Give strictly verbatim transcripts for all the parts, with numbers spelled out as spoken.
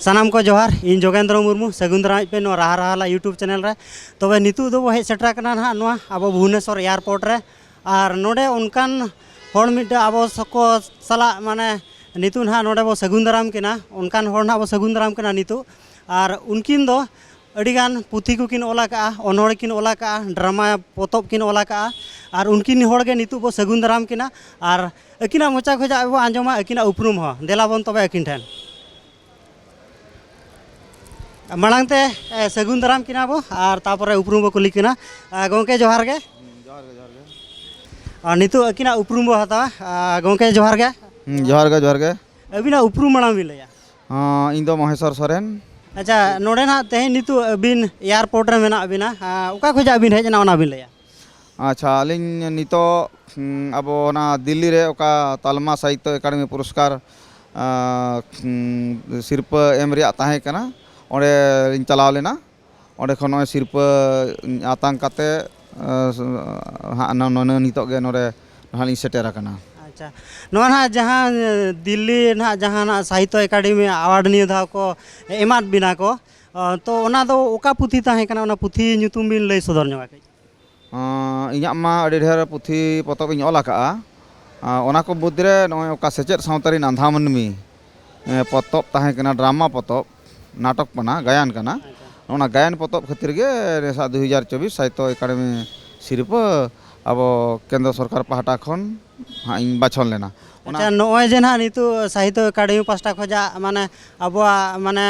ᱥᱟᱱᱟᱢ ᱠᱚ ᱡᱚᱦᱟᱨ, ᱤᱧ ᱡᱳᱜᱮᱱᱫᱨᱚ ᱢᱩᱨᱢᱩ, ᱥᱟᱹᱜᱩᱱ ᱫᱟᱨᱟᱢᱮᱫ ᱯᱮ ᱱᱚᱣᱟ ᱨᱟᱦᱟ ᱨᱟᱦᱟᱞᱟ YouTube ᱪᱮᱱᱮᱞ ᱨᱮ᱾ ᱛᱚᱵᱮ ᱱᱤᱛᱚᱜ ᱫᱚᱵᱚ ᱦᱮᱡ ᱥᱮᱴᱮᱨ ᱟᱠᱟᱱᱟ ᱱᱟᱦᱟᱜ ᱱᱚᱣᱟ ᱟᱵᱚ ᱵᱷᱩᱵᱽᱱᱮᱥᱚᱨ ᱮᱭᱟᱨᱯᱳᱨᱴ ᱨᱮ, ᱟᱨ ᱱᱚᱰᱮ ᱚᱱᱠᱟᱱ ᱦᱚᱲ ᱢᱤᱫᱴᱮᱱ ᱟᱵᱚ ᱥᱚᱠᱚ ᱥᱟᱞᱟᱜ ᱢᱟᱱᱮ ᱱᱤᱛᱚᱜ ᱱᱟᱦᱟᱜ ᱱᱚᱰᱮ ᱵᱚ ᱥᱟᱹᱜᱩᱱ ᱫᱟᱨᱟᱢ ᱠᱤᱱᱟ, ᱚᱱᱠᱟᱱ ᱦᱚᱲ ᱱᱟᱦᱟᱜ ᱵᱚ ᱥᱟᱹᱜᱩᱱ ᱫᱟᱨᱟᱢ ᱠᱤᱱᱟ ᱱᱤᱛᱚᱜ᱾ ᱟᱨ ᱩᱱᱠᱤᱱ ᱫᱚ ᱟᱹᱰᱤᱜᱟᱱ ᱯᱩᱛᱷᱤ ᱠᱚᱠᱤᱱ ᱚᱞ ᱟᱠᱟᱫᱼᱟ, ᱚᱱᱚᱬᱦᱮ ᱠᱤᱱ ᱚᱞ ᱟᱠᱟᱫᱼᱟ, ᱰᱨᱟᱢᱟ ᱯᱚᱛᱚᱵ ᱠᱤᱱ ᱚᱞ ᱟᱠᱟᱫᱼᱟ᱾ ᱟᱨ ᱩᱱᱠᱤᱱ ᱦᱚᱲ ᱜᱮ ᱱᱤᱛᱚᱜ ᱵᱚ ᱥᱟᱹᱜᱩᱱ ᱫᱟᱨᱟᱢ ᱠᱤᱱᱟ, ᱟᱨ ᱟᱹᱠᱤᱱᱟᱜ ᱢᱚᱪᱟ ᱠᱷᱚᱱᱟᱜ ᱵᱚ ᱟᱸᱡᱚᱢᱟ ᱟᱹᱠᱤᱱᱟᱜ ᱩᱯᱨᱩᱢ ᱦᱚᱸ᱾ ᱫᱮᱞᱟ ᱵᱚᱱ ᱛᱚᱵᱮ ᱟᱹᱠᱤᱱ ᱴᱷᱮᱱ᱾ ᱢᱟᱲᱟᱝ ᱛᱮ, ᱮ, ᱥᱟᱹᱜᱩᱱ ᱫᱟᱨᱟᱢ ᱠᱤᱱᱟ ᱵᱚ ᱟᱨ ᱛᱟᱯᱚᱨᱮ ᱩᱯᱨᱩᱢ ᱵᱚ ᱠᱩᱞᱤ ᱠᱤᱱᱟ᱾ ᱟ, ᱜᱚᱢᱠᱮ, ᱡᱚᱦᱟᱨ ᱜᱮ᱾ ᱦᱩᱸ, ᱡᱚᱦᱟᱨ ᱜᱮ, ᱡᱚᱦᱟᱨ ᱜᱮ᱾ ᱟᱨ ᱱᱤᱛᱚᱜ ᱟᱹᱠᱤᱱᱟᱜ ᱩᱯᱨᱩᱢ ᱵᱚ ᱦᱟᱛᱟᱣᱟ᱾ ᱟ, ᱜᱚᱢᱠᱮ, ᱡᱚᱦᱟᱨ ᱜᱮ᱾ ᱦᱩᱸ, ᱡᱚᱦᱟᱨ ᱜᱮ, ᱡᱚᱦᱟᱨ ᱜᱮ᱾ ᱟᱹᱵᱤᱱᱟᱜ ᱩᱯᱨᱩᱢ ᱢᱟᱲᱟᱝ ᱵᱤᱱ ᱞᱟᱹᱭᱟ᱾ ᱦᱚᱸ, ᱤᱧ ᱫᱚ ᱢᱚᱦᱮᱥᱚᱨ ᱥᱚᱨᱮᱱ᱾ ᱟᱪᱪᱷᱟ, ᱱᱚᱰᱮ ᱱᱟᱦᱟᱜ ᱛᱮᱦᱮᱧ ᱱᱤᱛᱚᱜ ᱟᱹᱵᱤᱱ ᱮᱭᱟᱨᱯᱳᱨᱴ ᱨᱮ ᱢᱮᱱᱟᱜ ᱵᱤᱱᱟ, ᱟ, ᱚᱠᱟ ᱠᱷᱚᱱᱟᱜ ᱵᱤᱱ ᱦᱮᱡ ᱮᱱᱟ ᱚᱱᱟ ᱵᱤᱱ ᱞᱟᱹᱭᱟ᱾ ᱟᱪᱪᱷᱟ, ᱟᱹᱞᱤᱧ ᱱᱤᱛᱚᱜ, ᱩᱸ, ᱟᱵᱚ ᱚᱱᱟ ᱫᱤᱞᱞᱤ ᱨᱮ ᱚᱠᱟ ᱛᱟᱞᱢᱟ ᱥᱟᱦᱤᱛᱛᱚ ᱮᱠᱟᱰᱮᱢᱤ ᱯᱩᱨᱚᱥᱠᱟᱨ, ᱟᱸ, ᱩᱸ, ᱥᱤᱨᱯᱟᱹ ᱮᱢ ᱨᱮᱭᱟᱜ ᱛᱟᱦᱮᱸ ᱠᱟᱱᱟ, ᱚᱸᱰᱮ ᱞᱤᱧ ᱪᱟᱞᱟᱣ ᱞᱮᱱᱟ᱾ ᱚᱸᱰᱮ ᱠᱷᱚᱱ ᱱᱚᱜᱼᱚᱭ ᱥᱤᱨᱯᱟᱹ ᱟᱛᱟᱝ ᱠᱟᱛᱮ, ᱟᱸ, ᱦᱟᱸᱜ ᱱᱚ-, ᱱᱚ-, ᱱᱤᱛᱚᱜ ᱜᱮ ᱱᱚᱰᱮ ᱱᱟᱦᱟᱜ ᱞᱤᱧ ᱥᱮᱴᱮᱨ ᱟᱠᱟᱱᱟ᱾ ᱟᱪᱪᱷᱟ, ᱱᱚᱣᱟ ᱱᱟᱦᱟᱜ ᱡᱟᱦᱟᱸ, ᱮ, ᱫᱤᱞᱞᱤ ᱱᱟᱦᱟᱜ ᱡᱟᱦᱟᱸ ᱱᱟᱜ ᱥᱟᱦᱤᱛᱛᱚ ᱮᱠᱟᱰᱮᱢᱤ ᱟᱣᱟᱨᱰ ᱱᱤᱭᱟᱹ ᱫᱷᱟᱣ ᱠᱚ ᱮᱢᱟᱫ ᱵᱤᱱᱟ ᱠᱚ, ᱚ, ᱛᱚ ᱚᱱᱟ ᱫᱚ ᱚᱠᱟ ᱯᱩᱛᱷᱤ ᱛᱟᱦᱮᱸ ᱠᱟᱱᱟ? ᱚᱱᱟ ᱯᱩᱛᱷᱤ ᱧᱩᱛᱩᱢ ᱵᱤᱱ ᱞᱟᱹᱭ ᱥᱚᱫᱚᱨ ᱧᱚᱜᱟ ᱠᱟᱹᱡ᱾ ᱟᱸ, ᱤᱧᱟᱹᱜ ᱢᱟ ᱟᱹᱰᱤ ᱰᱷᱮᱨ ᱯᱩᱛᱷᱤ ᱯᱚᱛᱚᱵ ᱤᱧ ᱚᱞ ᱟᱠᱟᱜᱼᱟ᱾ ᱟᱸ, ᱚᱱᱟ ᱠᱚ ᱢᱩᱫᱽᱨᱮ ᱱᱚᱜᱼᱚᱭ ᱚᱠᱟ ᱥᱮᱪᱮᱫ ᱥᱟᱶᱛᱟ ᱨᱤᱱ ᱟᱸᱫᱷᱟ ᱢᱟᱹᱱᱢᱤ, ᱮᱸ, ᱯᱚᱛᱚᱵ ᱛᱟᱦᱮᱸ ᱠᱟᱱᱟ, ᱰᱨᱟᱢᱟ ᱯᱚᱛᱚᱵ, ᱱᱟᱴᱚᱠ ᱠᱟᱱᱟ, ᱜᱟᱭᱟᱱ ᱠᱟᱱᱟ᱾ ᱟᱪᱪᱷᱟ᱾ ᱚᱱᱟ ᱜᱟᱭᱟᱱ ᱯᱚᱛᱚᱵ ᱠᱷᱟᱹᱛᱤᱨ ᱜᱮ ᱱᱮᱥᱟᱜ ᱫᱩ ᱦᱟᱡᱟᱨ ᱪᱚᱵᱵᱤᱥ ᱥᱟᱦᱤᱛᱛᱚ ᱮᱠᱟᱰᱮᱢᱤ ᱥᱤᱨᱯᱟᱹ ᱟᱵᱚ ᱠᱮᱱᱫᱨᱚ ᱥᱚᱨᱠᱟᱨ ᱯᱟᱦᱴᱟ ᱠᱷᱚᱱ ᱦᱟᱸᱜ ᱤᱧ ᱵᱟᱪᱷᱚᱱ ᱞᱮᱱᱟ᱾ ᱚᱱᱟ ᱟᱪᱪᱷᱟ, ᱱᱚᱜᱼᱚᱭ ᱡᱮ ᱱᱟᱦᱟᱜ ᱱᱤᱛᱚᱜ ᱥᱟᱦᱤᱛᱛᱚ ᱮᱠᱟᱰᱮᱢᱤ ᱯᱟᱥᱴᱟ ᱠᱷᱚᱱᱟᱜ ᱢᱟᱱᱮ ᱟᱵᱚᱣᱟᱜ ᱢᱟᱱᱮ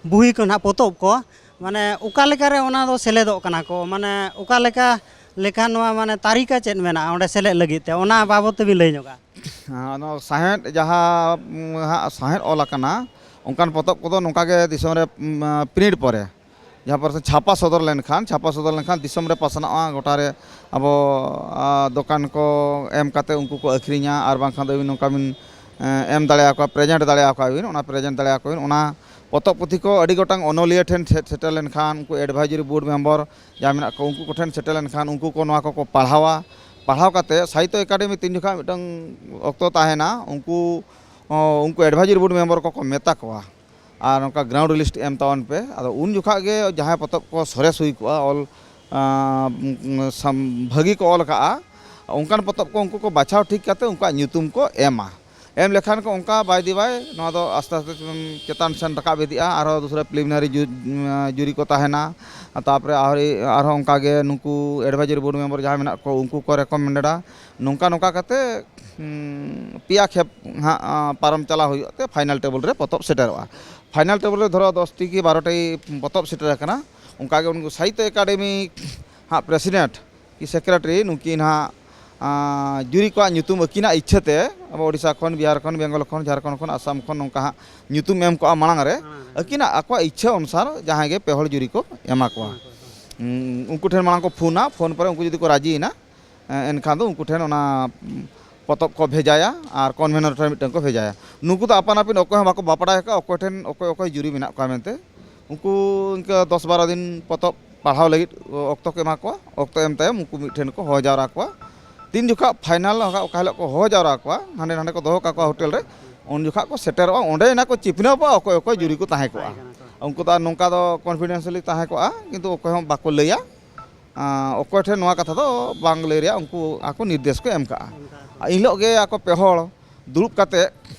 ᱵᱩᱦᱤ ᱠᱚ ᱱᱟᱦᱟᱜ, ᱯᱚᱛᱚᱵ ᱠᱚ, ᱢᱟᱱᱮ ᱚᱠᱟ ᱞᱮᱠᱟᱨᱮ ᱚᱱᱟ ᱫᱚ ᱥᱮᱞᱮᱫᱚᱜ ᱠᱟᱱᱟ ᱠᱚ, ᱢᱟᱱᱮ ᱚᱠᱟ ᱞᱮᱠᱟ ᱞᱮᱠᱷᱟᱱ ᱱᱚᱣᱟ ᱢᱟᱱᱮ ᱛᱟᱹᱨᱤᱠᱟ ᱪᱮᱫ ᱢᱮᱱᱟᱜᱼᱟ ᱚᱸᱰᱮ ᱥᱮᱞᱮᱫ ᱞᱟᱹᱜᱤᱫ ᱛᱮ, ᱚᱱᱟ ᱵᱟᱵᱚᱫ ᱛᱮᱵᱤᱱ ᱞᱟᱹᱭ ᱧᱚᱜᱟ? ᱦᱮᱸ, ᱱᱚᱣᱟ ᱥᱟᱶᱦᱮᱫ ᱡᱟᱦᱟᱸ, ᱩᱢ, ᱦᱟᱸᱜ ᱥᱟᱶᱦᱮᱫ ᱚᱞ ᱟᱠᱟᱱᱟ, ᱚᱱᱠᱟᱱ ᱯᱚᱛᱚᱵ ᱠᱚᱫᱚ ᱱᱚᱝᱠᱟ ᱜᱮ ᱫᱤᱥᱚᱢ ᱨᱮ, ᱩᱢ, ᱯᱨᱤᱱᱴ ᱯᱚᱨᱮ, ᱡᱟᱦᱟᱸ ᱯᱚᱨᱮ ᱪᱷᱟᱯᱟ ᱥᱚᱫᱚᱨ ᱞᱮᱱᱠᱷᱟᱱ, ᱪᱷᱟᱯᱟ ᱥᱚᱫᱚᱨ ᱞᱮᱱᱠᱷᱟᱱ ᱫᱤᱥᱚᱢ ᱨᱮ ᱯᱟᱥᱱᱟᱜᱼᱟ, ᱜᱚᱴᱟ ᱨᱮ ᱟᱵᱚ, ᱟ, ᱫᱚᱠᱟᱱ ᱠᱚ ᱮᱢ ᱠᱟᱛᱮ ᱩᱱᱠᱩ ᱠᱚ ᱟᱹᱠᱷᱨᱤᱧᱟ, ᱟᱨ ᱵᱟᱝᱠᱷᱟᱱ ᱫᱚ ᱟᱹᱵᱤᱱ ᱱᱚᱝᱠᱟ ᱵᱤᱱ, ᱮ, ᱮᱢ ᱫᱟᱲᱮᱭᱟᱠᱚᱣᱟ, ᱯᱨᱮᱡᱮᱱᱴ ᱫᱟᱲᱮᱭᱟᱠᱚᱣᱟ ᱵᱤᱱ, ᱚᱱᱟ ᱯᱨᱮᱡᱮᱱᱴ ᱫᱟᱲᱮᱭᱟᱠᱚ ᱵᱤᱱ᱾ ᱚᱱᱟ ᱯᱚᱛᱚᱵ ᱯᱩᱛᱷᱤ ᱠᱚ ᱟᱹᱰᱤ ᱜᱚᱴᱟᱝ ᱚᱱᱚᱞᱤᱭᱟᱹ ᱴᱷᱮᱱ ᱥᱮ-, ᱥᱮᱴᱮᱨ ᱞᱮᱱᱠᱷᱟᱱ, ᱩᱱᱠᱩ ᱮᱰᱵᱷᱟᱭᱡᱟᱨᱤ ᱵᱳᱨᱰ ᱢᱮᱢᱵᱟᱨ ᱡᱟᱦᱟᱸ ᱢᱮᱱᱟᱜ ᱠᱚ, ᱩᱱᱠᱩ ᱠᱚᱴᱷᱮᱱ ᱥᱮᱴᱮᱨ ᱞᱮᱱᱠᱷᱟᱱ ᱩᱱᱠᱩ ᱠᱚ ᱱᱚᱣᱟ ᱠᱚᱠᱚ ᱯᱟᱲᱦᱟᱣᱟ᱾ ᱯᱟᱲᱦᱟᱣ ᱠᱟᱛᱮ ᱥᱟᱦᱤᱛᱛᱚ ᱮᱠᱟᱰᱮᱢᱤ ᱛᱤᱱ ᱡᱚᱠᱷᱟᱡ ᱢᱤᱫᱴᱟᱝ ᱚᱠᱛᱚ ᱛᱟᱦᱮᱱᱟ, ᱩᱱᱠᱩ, ᱚ, ᱩᱱᱠᱩ ᱮᱰᱵᱷᱟᱭᱡᱟᱨᱤ ᱵᱳᱨᱰ ᱢᱮᱢᱵᱟᱨ ᱠᱚᱠᱚ ᱢᱮᱛᱟ ᱠᱚᱣᱟ, ᱟᱨ ᱱᱚᱝᱠᱟ ᱜᱨᱟᱣᱩᱱᱰ ᱞᱤᱥᱴ ᱮᱢ ᱛᱟᱵᱚᱱ ᱯᱮ᱾ ᱟᱫᱚ ᱩᱱ ᱡᱚᱠᱷᱟᱜ ᱜᱮ ᱡᱟᱦᱟᱸᱭ ᱯᱚᱛᱚᱵ ᱠᱚ ᱥᱚᱨᱮᱥ ᱦᱩᱭ ᱠᱚᱜᱼᱟ, ᱚᱞ ᱟᱸ, ᱥᱟᱢ-, ᱵᱷᱟᱹᱜᱤ ᱠᱚ ᱚᱞ ᱟᱠᱟᱜᱼᱟ, ᱚᱱᱠᱟᱱ ᱯᱚᱛᱚᱵ ᱠᱚ ᱩᱱᱠᱩ ᱠᱚ ᱵᱟᱪᱷᱟᱣ ᱴᱷᱤᱠ ᱠᱟᱛᱮ ᱩᱱᱠᱩᱣᱟᱜ ᱧᱩᱛᱩᱢ ᱠᱚ ᱮᱢᱟ᱾ ᱮᱢ ᱞᱮᱠᱷᱟᱱ ᱠᱚ ᱚᱱᱠᱟ by the by ᱱᱚᱣᱟ ᱫᱚ ᱟᱥᱛᱮ ᱟᱥᱛᱮ ᱪᱮᱛᱟᱱ ᱥᱮᱱ ᱨᱟᱠᱟᱵ ᱤᱫᱤᱜᱼᱟ᱾ ᱟᱨᱦᱚᱸ ᱫᱩᱥᱨᱟ preliminary ᱡᱩ-, ᱡᱩᱨᱤ ᱠᱚ ᱛᱟᱦᱮᱱᱟ, ᱛᱟᱨᱯᱚᱨᱮ ᱟᱹᱣᱨᱤ ᱟᱨᱦᱚᱸ ᱚᱱᱠᱟ ᱜᱮ ᱱᱩᱠᱩ advisory board member ᱡᱟᱦᱟᱸᱭ ᱢᱮᱱᱟᱜ ᱠᱚ ᱩᱱᱠᱩ ᱠᱚ ᱨᱮᱠᱚᱢᱮᱱᱰᱟ᱾ ᱱᱚᱝᱠᱟ ᱱᱚᱝᱠᱟ ᱠᱟᱛᱮ ᱦᱩᱸ, ᱯᱮᱭᱟ ᱠᱷᱮᱯ ᱦᱟᱸᱜ, ᱟᱸ, ᱯᱟᱨᱚᱢ ᱪᱟᱞᱟᱣ ᱦᱩᱭᱩᱜ ᱛᱮ ᱯᱷᱟᱭᱱᱟᱞ ᱴᱮᱵᱚᱞ ᱨᱮ ᱯᱚᱛᱚᱵ ᱥᱮᱴᱮᱨᱚᱜᱼᱟ᱾ ᱯᱷᱟᱭᱱᱟᱞ ᱴᱮᱵᱚᱞ ᱨᱮ ᱫᱷᱚᱨᱚ ᱫᱚᱥ ᱴᱤ ᱠᱤ ᱵᱟᱨᱚ ᱴᱤ ᱯᱚᱛᱚᱵ ᱥᱮᱴᱮᱨ ᱟᱠᱟᱱᱟ᱾ ᱚᱱᱠᱟ ᱜᱮ ᱩᱱᱠᱩ ᱥᱟᱦᱤᱛᱛᱚ ᱮᱠᱟᱰᱮᱢᱤ ᱦᱟᱸᱜ ᱯᱨᱮᱥᱤᱰᱮᱱᱴ ᱠᱤ ᱥᱮᱠᱨᱮᱴᱟᱨᱤ ᱱᱩᱠᱤᱱ ᱦᱟᱸᱜ, ᱟᱸ, ᱡᱩᱨᱤ ᱠᱚᱣᱟᱜ ᱧᱩᱛᱩᱢ ᱟᱹᱠᱤᱱᱟᱜ ᱤᱪᱪᱷᱟᱹ ᱛᱮ ᱟᱵᱚ ᱳᱰᱤᱥᱟ ᱠᱷᱚᱱ, ᱵᱤᱦᱟᱨ ᱠᱷᱚᱱ, ᱵᱮᱝᱜᱚᱞ ᱠᱷᱚᱱ, ᱡᱷᱟᱲᱠᱷᱚᱸᱰ ᱠᱷᱚᱱ, ᱟᱥᱟᱢ ᱠᱷᱚᱱ ᱱᱚᱝᱠᱟ ᱦᱟᱸᱜ ᱧᱩᱛᱩᱢ ᱮᱢ ᱠᱚᱜᱼᱟ ᱢᱟᱲᱟᱝ ᱨᱮ᱾ ᱦᱮᱸ, ᱦᱮᱸ᱾ ᱟᱹᱠᱤᱱᱟᱜ ᱟᱠᱚᱣᱟᱜ ᱤᱪᱪᱷᱟᱹ ᱚᱱᱩᱥᱟᱨ ᱡᱟᱦᱟᱸᱭ ᱜᱮ ᱯᱮ ᱦᱚᱲ ᱡᱩᱨᱤ ᱠᱚ ᱮᱢᱟ ᱠᱚᱣᱟ᱾ ᱦᱮᱸ, ᱦᱮᱸ, ᱦᱮᱸ᱾ ᱩᱸ, ᱩᱱᱠᱩ ᱴᱷᱮᱱ ᱢᱟᱲᱟᱝ ᱠᱚ ᱯᱷᱳᱱᱟ, ᱯᱷᱳᱱ ᱯᱚᱨᱮ ᱩᱱᱠᱩ ᱡᱩᱫᱤ ᱠᱚ ᱨᱟᱡᱤᱭᱮᱱᱟ, ᱮᱸ, ᱮᱱᱠᱷᱟᱱ ᱫᱚ ᱩᱱᱠᱩ ᱴᱷᱮᱱ ᱚᱱᱟ ᱯᱚᱛᱚᱵ ᱠᱚ ᱵᱷᱮᱡᱟᱭᱟ ᱟᱨ ᱠᱚᱱᱵᱷᱮᱱᱚᱨ ᱴᱷᱮᱱ ᱢᱤᱫᱴᱟᱝ ᱠᱚ ᱵᱷᱮᱡᱟᱭᱟ᱾ ᱱᱩᱠᱩ ᱫᱚ ᱟᱯᱟᱱ ᱟᱹᱯᱤᱱ ᱚᱠᱚᱭ ᱦᱚᱸ ᱵᱟᱠᱚ ᱵᱟᱯᱲᱟᱭ ᱟᱠᱟᱫᱼᱟ, ᱚᱠᱚᱭ ᱴᱷᱮᱱ ᱚᱠᱚᱭ ᱚᱠᱚᱭ ᱡᱩᱨᱤ ᱢᱮᱱᱟᱜ ᱠᱚᱣᱟ ᱢᱮᱱᱛᱮ᱾ ᱩᱱᱠᱩ ᱤᱱᱠᱟᱹ ᱫᱚᱥ ᱵᱟᱨᱚ ᱫᱤᱱ ᱯᱚᱛᱚᱵ ᱯᱟᱲᱦᱟᱣ ᱞᱟᱹᱜᱤᱫ ᱚᱠᱛᱚ ᱠᱚ ᱮᱢᱟ ᱠᱚᱣᱟ᱾ ᱚᱠᱛᱚ ᱮᱢ ᱛᱟᱭᱚᱢ ᱩᱱᱠᱩ ᱢᱤᱫ ᱴᱷᱮᱱ ᱠᱚ ᱦᱚᱦᱚ ᱡᱟᱣᱨᱟ ᱠᱚᱣᱟ᱾ ᱛᱤᱱ ᱡᱚᱠᱷᱟ ᱯᱷᱟᱭᱱᱟᱞ ᱚᱠᱟ ᱦᱤᱞᱳᱜ ᱠᱚ ᱦᱚᱦᱚ ᱡᱟᱣᱨᱟ ᱠᱚᱣᱟ, ᱦᱟᱸᱰᱮ ᱱᱟᱸᱰᱮ ᱠᱚ ᱫᱚᱦᱚ ᱠᱟᱠᱚᱣᱟ ᱦᱳᱴᱮᱞ ᱨᱮ, ᱩᱱ ᱡᱚᱠᱷᱟ ᱠᱚ ᱥᱮᱴᱮᱨᱚᱜᱼᱟ᱾ ᱚᱸᱰᱮ ᱮᱱᱟ ᱠᱚ ᱪᱤᱯᱱᱟᱹᱯᱚᱜᱼᱟ ᱚᱠᱚᱭ ᱚᱠᱚᱭ ᱡᱩᱨᱤ ᱠᱚ ᱛᱟᱦᱮᱸ ᱠᱚᱜᱼᱟ᱾ ᱛᱟᱦᱮᱸ ᱠᱟᱱᱟ ᱠᱚ᱾ ᱩᱱᱠᱩ ᱫᱚ ᱟᱨ ᱱᱚᱝᱠᱟ ᱫᱚ ᱠᱚᱱᱯᱷᱤᱰᱮᱱᱥᱤᱭᱟᱞᱤ ᱛᱟᱦᱮᱸ ᱠᱚᱜᱼᱟ, ᱠᱤᱱᱛᱩ ᱚᱠᱚᱭ ᱦᱚᱸ ᱵᱟᱠᱚ ᱞᱟᱹᱭᱟ᱾ ᱟᱸ, ᱚᱠᱚᱭ ᱴᱷᱮᱱ ᱱᱚᱣᱟ ᱠᱟᱛᱷᱟ ᱫᱚ ᱵᱟᱝ ᱞᱟᱹᱭ ᱨᱮᱭᱟᱜ ᱩᱱᱠᱩ ᱟᱠᱚ ᱱᱤᱨᱫᱮᱥ ᱠᱚ ᱮᱢ ᱠᱟᱜᱼᱟ᱾ ᱮᱢ ᱠᱟᱜᱼᱟ ᱠᱚ᱾ ᱟᱨ ᱮᱱ ᱦᱤᱞᱳᱜ ᱜᱮ ᱟᱠᱚ ᱯᱮ ᱦᱚᱲ ᱫᱩᱲᱩᱵ ᱠᱟᱛᱮ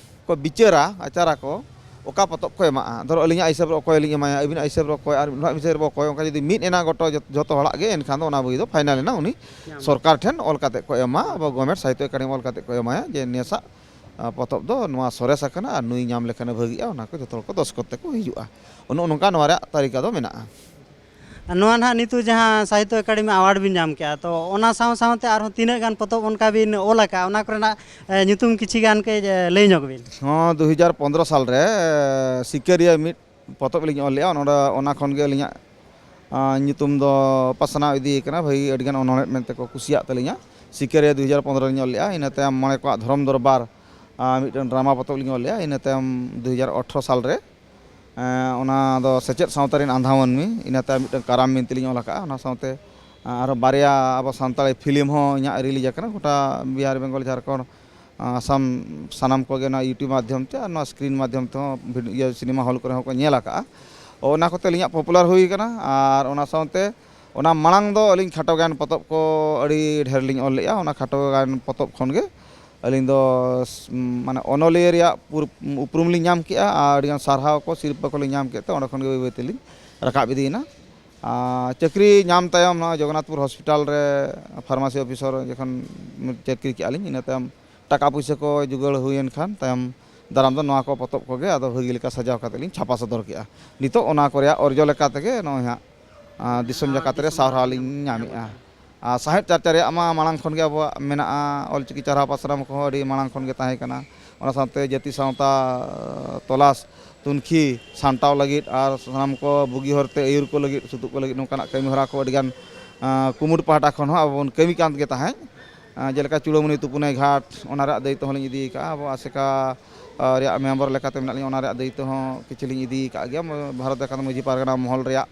ᱠᱚ ᱵᱤᱪᱟᱹᱨᱟ, ᱟᱪᱟᱨᱟᱠᱚ, ᱚᱠᱟ ᱯᱚᱛᱚᱵ ᱠᱚ ᱮᱢᱟᱜᱼᱟ᱾ ᱫᱷᱚᱨᱚ ᱟᱹᱞᱤᱧᱟᱜ ᱦᱤᱥᱟᱹᱵ ᱨᱮ ᱚᱠᱚᱭ ᱞᱤᱧ ᱮᱢᱟᱭᱟ, ᱟᱹᱵᱤᱱᱟᱜ ᱦᱤᱥᱟᱹᱵ ᱨᱮ ᱚᱠᱚᱭ, ᱟᱨ ᱢᱤᱫ ᱦᱚᱲᱟᱜ ᱦᱤᱥᱟᱹᱵ ᱨᱮ ᱚᱠᱚᱭ, ᱚᱱᱠᱟ ᱡᱩᱫᱤ ᱢᱤᱫ ᱮᱱᱟ ᱜᱚᱴᱟ ᱡᱚᱛ-, ᱡᱚᱛᱚ ᱦᱚᱲᱟᱜ ᱜᱮ, ᱮᱱᱠᱷᱟᱱ ᱫᱚ ᱚᱱᱟ ᱵᱳᱭ ᱫᱚ ᱯᱷᱟᱭᱱᱟᱞ ᱮᱱᱟ, ᱩᱱᱤ ᱧᱟᱢ᱾ ᱥᱚᱨᱠᱟᱨ ᱴᱷᱮᱱ ᱚᱞ ᱠᱟᱛᱮ ᱠᱚ ᱮᱢᱟ, ᱟᱵᱚ ᱜᱚᱵᱷᱚᱨᱱᱢᱮᱱᱴ ᱥᱟᱦᱤᱛᱛᱚ ᱮᱠᱟᱰᱮᱢᱤ ᱚᱞ ᱠᱟᱛᱮ ᱠᱚ ᱮᱢᱟᱭᱟ ᱡᱮ ᱱᱮᱥᱟᱜ, ᱟ, ᱯᱚᱛᱚᱵ ᱫᱚ ᱱᱚᱣᱟ ᱥᱚᱨᱮᱥ ᱟᱠᱟᱱᱟ ᱟᱨ ᱱᱩᱭ ᱧᱟᱢ ᱞᱮᱠᱷᱟᱱᱮ ᱵᱷᱟᱹᱜᱤᱜᱼᱟ, ᱚᱱᱟ ᱠᱚ ᱡᱚᱛᱚ ᱦᱚᱲ ᱠᱚ ᱫᱚᱥᱠᱚᱛ ᱛᱮᱠᱚ ᱦᱤᱡᱩᱜᱼᱟ᱾ ᱱᱚᱜᱼᱚ ᱱᱚᱝᱠᱟ ᱱᱚᱣᱟ ᱨᱮᱭᱟᱜ ᱛᱟᱹᱨᱤᱠᱟ ᱫᱚ ᱢᱮᱱᱟᱜᱼᱟ᱾ ᱟᱨ ᱱᱚᱣᱟ ᱱᱟᱦᱟᱜ ᱱᱤᱛᱚᱜ ᱡᱟᱦᱟᱸ ᱥᱟᱦᱤᱛᱛᱚ ᱮᱠᱟᱰᱮᱢᱤ ᱟᱣᱟᱨᱰ ᱵᱤᱱ ᱧᱟᱢ ᱠᱮᱜᱼᱟ, ᱛᱚ ᱚᱱᱟ ᱥᱟᱶ ᱥᱟᱶᱛᱮ ᱟᱨᱦᱚᱸ ᱛᱤᱱᱟᱹᱜ ᱜᱟᱱ ᱯᱚᱛᱚᱵ ᱚᱱᱠᱟ ᱵᱤᱱ ᱚᱞ ᱟᱠᱟᱜᱼᱟ, ᱚᱱᱟ ᱠᱚᱨᱮᱱᱟᱜ, ᱮ, ᱧᱩᱛᱩᱢ ᱠᱤᱪᱷᱤ ᱜᱟᱱ ᱠᱟᱹᱡ, ᱮ, ᱞᱟᱹᱭ ᱧᱚᱜ ᱵᱤᱱ᱾ ᱦᱚᱸ, ᱫᱩ ᱦᱟᱡᱟᱨ ᱯᱚᱱᱫᱽᱨᱚ ᱥᱟᱞ ᱨᱮ, ᱮ, ᱥᱤᱠᱟᱹᱨᱤᱭᱟᱹ ᱢᱤᱫ ᱯᱚᱛᱚᱵ ᱞᱤᱧ ᱚᱞ ᱞᱮᱜᱼᱟ᱾ ᱚᱱᱟ, ᱚᱱᱟ ᱠᱷᱚᱱ ᱜᱮ ᱟᱹᱞᱤᱧᱟᱜ, ᱟ, ᱧᱩᱛᱩᱢ ᱫᱚ ᱯᱟᱥᱱᱟᱣ ᱤᱫᱤ ᱟᱠᱟᱱᱟ᱾ ᱵᱷᱟᱹᱜᱤ ᱟᱹᱰᱤᱜᱟᱱ ᱚᱱᱚᱬᱦᱮ ᱢᱮᱱᱛᱮ ᱠᱚ ᱠᱩᱥᱤᱭᱟᱜ ᱛᱟᱹᱞᱤᱧᱟ᱾ ᱥᱤᱠᱟᱹᱨᱤᱭᱟᱹ ᱫᱩ ᱦᱟᱡᱟᱨ ᱯᱚᱱᱫᱽᱨᱚ ᱞᱤᱧ ᱚᱞ ᱞᱮᱜᱼᱟ᱾ ᱤᱱᱟᱹ ᱛᱟᱭᱚᱢ ᱢᱚᱬᱮ ᱠᱚᱣᱟᱜ ᱫᱷᱚᱨᱚᱢ ᱫᱚᱨᱵᱟᱨ, ᱟ, ᱢᱤᱫᱴᱟᱝ ᱰᱨᱟᱢᱟ ᱯᱚᱛᱚᱵ ᱞᱤᱧ ᱚᱞ ᱞᱮᱜᱼᱟ᱾ ᱤᱱᱟᱹ ᱛᱟᱭᱚᱢ ᱫᱩ ᱦᱟᱡᱟᱨ ᱟᱴᱷᱨᱚ ᱥᱟᱞ ᱨᱮ ᱮᱸ, ᱚᱱᱟ ᱫᱚ ᱥᱮᱪᱮᱫ ᱥᱟᱶᱛᱟ ᱨᱮᱱ ᱟᱸᱫᱷᱟ ᱢᱟᱹᱱᱢᱤ, ᱤᱱᱟᱹ ᱛᱟᱭᱚᱢ ᱢᱤᱫᱴᱟᱝ ᱠᱟᱨᱟᱢ ᱵᱤᱱᱛᱤ ᱞᱤᱧ ᱚᱞ ᱟᱠᱟᱫᱼᱟ᱾ ᱚᱱᱟ ᱥᱟᱶᱛᱮ, ᱮᱸ, ᱟᱨᱦᱚᱸ ᱵᱟᱨᱭᱟ ᱟᱵᱚ ᱥᱟᱱᱛᱟᱲᱤ ᱯᱷᱤᱞᱢ ᱦᱚᱸ ᱤᱧᱟᱹᱜ ᱨᱤᱞᱤᱡᱽ ᱟᱠᱟᱱᱟ, ᱜᱚᱴᱟ ᱵᱤᱦᱟᱨ, ᱵᱮᱝᱜᱚᱞ, ᱡᱷᱟᱲᱠᱷᱚᱸᱰ, ᱟᱥᱟᱢ ᱥᱟᱱᱟᱢ ᱠᱚᱜᱮ ᱱᱚᱣᱟ YouTube ᱢᱟᱫᱽᱫᱷᱚᱢ ᱛᱮ ᱟᱨ ᱱᱚᱣᱟ screen ᱢᱟᱫᱽᱫᱷᱚᱢ ᱛᱮᱦᱚᱸ ᱵᱷᱤᱰ-, ᱤᱭᱟᱹ, ᱥᱤᱱᱮᱢᱟ ᱦᱚᱞ ᱠᱚᱨᱮ ᱦᱚᱸᱠᱚ ᱧᱮᱞ ᱟᱠᱟᱫᱼᱟ᱾ ᱚᱱᱟ ᱠᱚᱛᱮ ᱟᱹᱞᱤᱧᱟᱜ popular ᱦᱩᱭ ᱟᱠᱟᱱᱟ᱾ ᱟᱨ ᱚᱱᱟ ᱥᱟᱶᱛᱮ ᱚᱱᱟ ᱢᱟᱲᱟᱝ ᱫᱚ ᱟᱹᱞᱤᱧ ᱠᱷᱟᱴᱚ ᱜᱟᱭᱟᱱ ᱯᱚᱛᱚᱵ ᱠᱚ ᱟᱹᱰᱤ ᱰᱷᱮᱨ ᱞᱤᱧ ᱚᱞ ᱞᱮᱫᱼᱟ᱾ ᱚᱱᱟ ᱠᱷᱟᱴᱚ ᱜᱟᱭᱟᱱ ᱯᱚᱛᱚᱵ ᱠᱷᱚᱱ ᱜᱮ ᱟᱹᱞᱤᱧ ᱫᱚ ᱥ-, ᱢᱟᱱᱮ ᱚᱱᱚᱞᱤᱭᱟᱹ ᱨᱮᱭᱟᱜ ᱯᱩᱨ-, ᱩᱯᱨᱩᱢ ᱞᱤᱧ ᱧᱟᱢ ᱠᱮᱫᱼᱟ ᱟᱨ ᱟᱹᱰᱤᱜᱟᱱ ᱥᱟᱨᱦᱟᱣ ᱠᱚ, ᱥᱤᱨᱯᱟᱹ ᱠᱚᱞᱤᱧ ᱧᱟᱢ ᱠᱮᱫ ᱛᱮ ᱚᱸᱰᱮ ᱠᱷᱚᱱ ᱜᱮ ᱵᱟᱹᱭ ᱵᱟᱹᱭ ᱛᱮᱞᱤᱧ ᱨᱟᱠᱟᱵ ᱤᱫᱤᱭᱮᱱᱟ᱾ ᱟᱨ ᱪᱟᱹᱠᱨᱤ ᱧᱟᱢ ᱛᱟᱭᱚᱢ ᱱᱚᱣᱟ ᱡᱚᱜᱚᱱᱱᱟᱛᱷᱯᱩᱨ ᱦᱚᱥᱯᱤᱴᱟᱞ ᱨᱮ pharmacy officer ᱡᱚᱠᱷᱚᱱ ᱪᱟᱹᱠᱨᱤ ᱠᱮᱫᱼᱟ ᱞᱤᱧ, ᱤᱱᱟᱹ ᱛᱟᱭᱚᱢ ᱴᱟᱠᱟ ᱯᱩᱭᱥᱟᱹ ᱠᱚ ᱡᱩᱜᱟᱹᱲ ᱦᱩᱭᱮᱱ ᱠᱷᱟᱱ ᱛᱟᱭᱚᱢ ᱫᱟᱨᱟᱢ ᱫᱚ ᱱᱚᱣᱟ ᱠᱚ ᱯᱚᱛᱚᱵ ᱠᱚᱜᱮ ᱟᱫᱚ ᱵᱷᱟᱹᱜᱤ ᱞᱮᱠᱟ ᱥᱟᱡᱟᱣ ᱠᱟᱛᱮ ᱞᱤᱧ ᱪᱷᱟᱯᱟ ᱥᱚᱫᱚᱨ ᱠᱮᱫᱼᱟ᱾ ᱱᱤᱛᱚᱜ ᱚᱱᱟ ᱠᱚ ᱨᱮᱭᱟᱜ ᱚᱨᱡᱚ ᱞᱮᱠᱟ ᱛᱮᱜᱮ ᱱᱚᱜᱼᱚᱭ ᱦᱟᱸᱜ, ᱟᱸ, ᱫᱤᱥᱚᱢ ᱡᱟᱠᱟᱛ ᱨᱮ ᱥᱟᱨᱦᱟᱣ ᱞᱤᱧ ᱧᱟᱢᱮᱫᱼᱟ᱾ ᱟᱨ ᱥᱟᱶᱦᱮᱫ ᱪᱟᱨᱪᱟ ᱨᱮᱭᱟᱜ ᱢᱟ ᱢᱟᱲᱟᱝ ᱠᱷᱚᱱ ᱜᱮ ᱟᱵᱚᱣᱟᱜ ᱢᱮᱱᱟᱜᱼᱟ, ᱚᱞᱪᱤᱠᱤ ᱪᱟᱨᱦᱟᱣ ᱯᱟᱥᱱᱟᱣ ᱠᱚᱦᱚᱸ ᱟᱹᱰᱤ ᱢᱟᱲᱟᱝ ᱠᱷᱚᱱ ᱜᱮ ᱛᱟᱦᱮᱸ ᱠᱟᱱᱟ᱾ ᱚᱱᱟ ᱥᱟᱶᱛᱮ ᱡᱟᱹᱛᱤ ᱥᱟᱶᱛᱟ, ᱟᱸ, ᱛᱚᱞᱟᱥ ᱛᱩᱱᱠᱷᱤ ᱥᱟᱢᱴᱟᱣ ᱞᱟᱹᱜᱤᱫ ᱟᱨ ᱥᱟᱱᱟᱢ ᱠᱚ ᱵᱩᱜᱤ ᱦᱚᱨᱛᱮ ᱟᱹᱭᱩᱨ ᱠᱚ ᱞᱟᱹᱜᱤᱫ, ᱥᱩᱛᱩᱜ ᱠᱚ ᱞᱟᱹᱜᱤᱫ ᱱᱚᱝᱠᱟᱱᱟᱜ ᱠᱟᱹᱢᱤ ᱦᱚᱨᱟ ᱠᱚ ᱟᱹᱰᱤᱜᱟᱱ, ᱟᱸ, ᱠᱩᱢᱩᱴ ᱯᱟᱦᱴᱟ ᱠᱷᱚᱱ ᱦᱚᱸ ᱟᱵᱚ ᱵᱚᱱ ᱠᱟᱹᱢᱤ ᱠᱟᱱ ᱜᱮ ᱛᱟᱦᱮᱸᱫ᱾ ᱟᱸ, ᱡᱮᱞᱮᱠᱟ ᱪᱩᱲᱟᱹᱢᱩᱱᱤ ᱛᱩᱯᱩᱱᱟᱹᱭ ᱜᱷᱟᱴ, ᱚᱱᱟ ᱨᱮᱭᱟᱜ ᱫᱟᱭᱤᱛᱛᱚ ᱦᱚᱸᱞᱤᱧ ᱤᱫᱤ ᱟᱠᱟᱫᱼᱟ᱾ ᱟᱵᱚ ᱟᱥᱮᱠᱟ, ᱟᱸ, ᱨᱮᱭᱟᱜ ᱢᱮᱢᱵᱟᱨ ᱞᱮᱠᱟᱛᱮ ᱢᱮᱱᱟᱜ ᱞᱤᱧᱟ, ᱚᱱᱟ ᱨᱮᱭᱟᱜ ᱫᱟᱭᱤᱛᱛᱚ ᱦᱚᱸ ᱠᱤᱪᱷᱩ ᱞᱤᱧ ᱤᱫᱤ ᱟᱠᱟᱫ ᱜᱮᱭᱟ᱾ ᱵᱷᱟᱨᱚᱛ ᱡᱟᱠᱟᱛ ᱢᱟᱹᱡᱷᱤ ᱯᱟᱨᱜᱟᱱᱟ ᱢᱚᱦᱚᱞ ᱨᱮᱭᱟᱜ,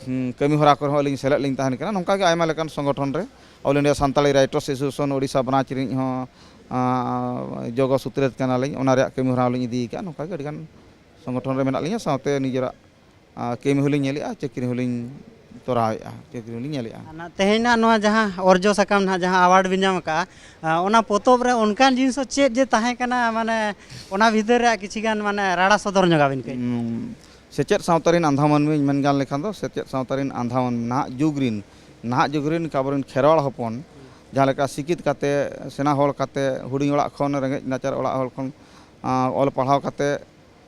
ᱦᱩᱸ, ᱠᱟᱹᱢᱤ ᱦᱚᱨᱟ ᱠᱚᱨᱮ ᱦᱚᱸ ᱟᱹᱞᱤᱧ ᱥᱮᱞᱮᱫ ᱞᱤᱧ ᱛᱟᱦᱮᱱ ᱠᱟᱱᱟ᱾ ᱱᱚᱝᱠᱟ ᱜᱮ ᱟᱭᱢᱟ ᱞᱮᱠᱟᱱ ᱥᱚᱝᱜᱚᱴᱷᱚᱱ ᱨᱮ, All India Santali Writers Association Odisha branch ᱨᱤᱱᱤᱡ ᱦᱚᱸ, ᱟᱸ, ᱡᱚᱜᱚ ᱥᱩᱛᱨᱮᱛ ᱠᱟᱱᱟᱞᱤᱧ, ᱚᱱᱟ ᱨᱮᱭᱟᱜ ᱠᱟᱹᱢᱤ ᱦᱚᱨᱟ ᱦᱚᱸᱞᱤᱧ ᱤᱫᱤ ᱟᱠᱟᱫᱼᱟ᱾ ᱱᱚᱝᱠᱟ ᱜᱮ ᱟᱹᱰᱤᱜᱟᱱ ᱥᱚᱝᱜᱚᱴᱷᱚᱱ ᱨᱮ ᱢᱮᱱᱟᱜ ᱞᱤᱧᱟ, ᱥᱟᱶᱛᱮ ᱱᱤᱡᱮᱨᱟᱜ, ᱟᱸ, ᱠᱟᱹᱢᱤ ᱦᱚᱸᱞᱤᱧ ᱧᱮᱞᱮᱫᱼᱟ, ᱪᱟᱹᱠᱨᱤ ᱦᱚᱸᱞᱤᱧ ᱛᱚᱨᱟᱣᱮᱫᱼᱟ, ᱪᱟᱹᱠᱨᱤ ᱦᱚᱸᱞᱤᱧ ᱧᱮᱞᱮᱫᱼᱟ᱾ ᱟᱨ ᱱᱟ-, ᱛᱮᱦᱮᱧ ᱱᱟᱜ ᱱᱚᱣᱟ ᱡᱟᱦᱟᱸ ᱚᱨᱡᱚ ᱥᱟᱠᱟᱢ ᱱᱟᱜ ᱡᱟᱦᱟᱸ award ᱵᱤᱱ ᱧᱟᱢ ᱟᱠᱟᱫᱼᱟ, ᱟᱸ, ᱚᱱᱟ ᱯᱚᱛᱚᱵ ᱨᱮ ᱚᱱᱠᱟᱱ ᱡᱤᱱᱤᱥ ᱦᱚᱸ ᱪᱮᱫ ᱡᱮ ᱛᱟᱦᱮᱸ ᱠᱟᱱᱟ, ᱢᱟᱱᱮ ᱚᱱᱟ ᱵᱷᱤᱛᱟᱹᱨ ᱨᱮᱭᱟᱜ ᱠᱤᱪᱷᱤ ᱜᱟᱱ ᱢᱟᱱᱮ ᱨᱟᱲᱟ ᱥᱚᱫᱚᱨ ᱧᱚᱜᱟᱵᱤᱱ ᱠᱟᱹᱡ? ᱩᱸ, ᱥᱮᱪᱮᱫ ᱥᱟᱶᱛᱟ ᱨᱤᱱ ᱟᱸᱫᱷᱟ ᱢᱟᱹᱱᱢᱤ ᱢᱮᱱ ᱜᱟᱱ ᱞᱮᱠᱷᱟᱱ ᱫᱚ ᱥᱮᱪᱮᱫ ᱥᱟᱶᱛᱟ ᱨᱤᱱ ᱟᱸᱫᱷᱟ ᱢᱟᱹᱱᱢᱤ, ᱱᱟᱦᱟᱜ ᱡᱩᱜᱽ ᱨᱤᱱ, ᱱᱟᱦᱟᱜ ᱡᱩᱜᱽ ᱨᱤᱱ ᱟᱵᱚᱨᱤᱱ ᱠᱷᱮᱨᱣᱟᱲ ᱦᱚᱯᱚᱱ ᱡᱟᱦᱟᱸ ᱞᱮᱠᱟ ᱥᱤᱠᱷᱤᱛ ᱠᱟᱛᱮ, ᱥᱮᱬᱟ ᱦᱚᱲ ᱠᱟᱛᱮ, ᱦᱩᱰᱤᱧ ᱚᱲᱟᱜ ᱠᱷᱚᱱ ᱨᱮᱸᱜᱮᱡ ᱱᱟᱪᱟᱨ ᱚᱲᱟᱜ ᱦᱚᱲ ᱠᱷᱚᱱ, ᱟᱸ, ᱚᱞ ᱯᱟᱲᱦᱟᱣ ᱠᱟᱛᱮ